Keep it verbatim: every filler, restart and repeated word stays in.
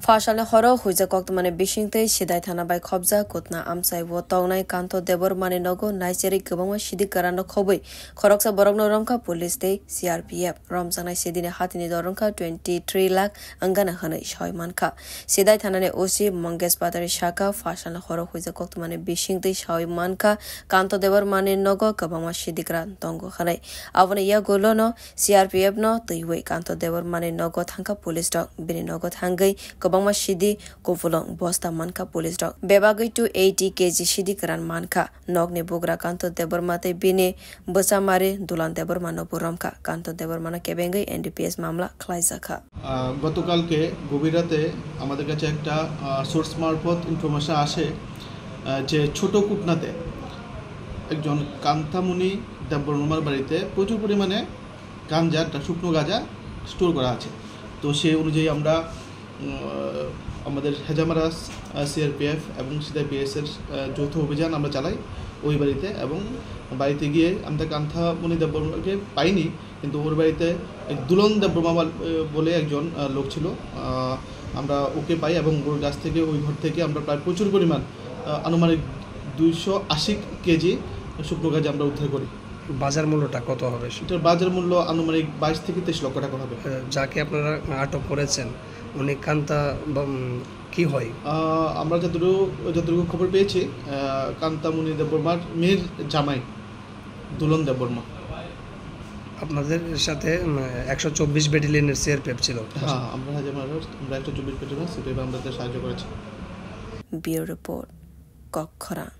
Phasalni horo huijak koktwmani bisingtwi Sidai thana bai khopjak Kutna amchai o tongnai Kanto Debbarmani nogo naicherwi kwbangma sidi kwran rok khobwi khoroksa borokno romkha police tei C R P F. Romjaknai sidini hatini dor wngkha twenty three lakh wngana hwnwi sawi mankha. Sidai thanani O C Mongesh Patari sakha, phasalni horo huijak koktwmani bisingtwi sawi mankha Kanto Debbarmani nogo kwbangma sidi kwran tongo hwnwi. Aboni yagulono C R P F no twiwi Kanto Debbarmani nogo thangkha police rok. Bini nogo thangwi kwbangma sidi kupulung bosta mankha police rok. Bebagwi two eighty K G sidi kwran mankha. Nokni bugra Kanto Debbarma tei bini bwchamari Dulan Debbarma no bo romkha. Kanto Debbarma no kebengwi N D P S mamla khlaijakha. আহ, গতকালকে গভীর রাতে আমাদের কাছে একটা, আহ, সোর্স মারফত ইনফরমেশন আসে, আহ, যে ছোট কুটনাতে একজন কান্তামণি দেববর্মার বাড়িতে প্রচুর পরিমাণে গাঞ্জা, একটা শুকনো গাঁজা স্টোর করা আছে। তো সেই অনুযায়ী আমরা, উম, আহ, আমাদের হেজামারা, আহ, সি আর পি এফ এবং সিদাই পি এস এর, আহ, যৌথ অভিযান আমরা চালাই ওই বাড়িতে, এবং বাড়িতে গিয়ে আমরা কান্তামণি দেববর্মাকে পাইনি। কিন্তু ওর বাড়িতে এক দুলন দেববর্মা বল-, এ, বলে একজন, আহ, লোক ছিল। আহ, আমরা ওকে পাই এবং ওর কাছ থেকে, ওই ঘর থেকে আমরা প্রায় প্রচুর পরিমাণ, আহ, আনুমানিক দুইশো আশি কেজি শুকনো গাঁজা আমরা উদ্ধার করি। বাজার মূল্যটা কত হবে? এটার বাজার মূল্য আনুমানিক বাইশ থেকে তেইশ লক্ষ টাকা হবে। আহ, যাকে আপনারা আটক করেছেন, উনি কান্তা বা, উম, কি হয়? আহ, আমরা যতটুকু, যতটুকু খবর পেয়েছি, আহ, কান্তামণি দেববর্মার মেয়ের জামাই দুলন দেববর্মা। আপনাদের সাথে, উম, একশো চব্বিশ ব্যাটালিয়নের সি আর পি এফ ছিল। হ্যাঁ, আমরা হেজামারা, আমরা একশো চব্বিশ ব্যাটালিয়ন সি আর পি এফ আমাদের সাহায্য করেছে। Bureau Report, Kokkhorang.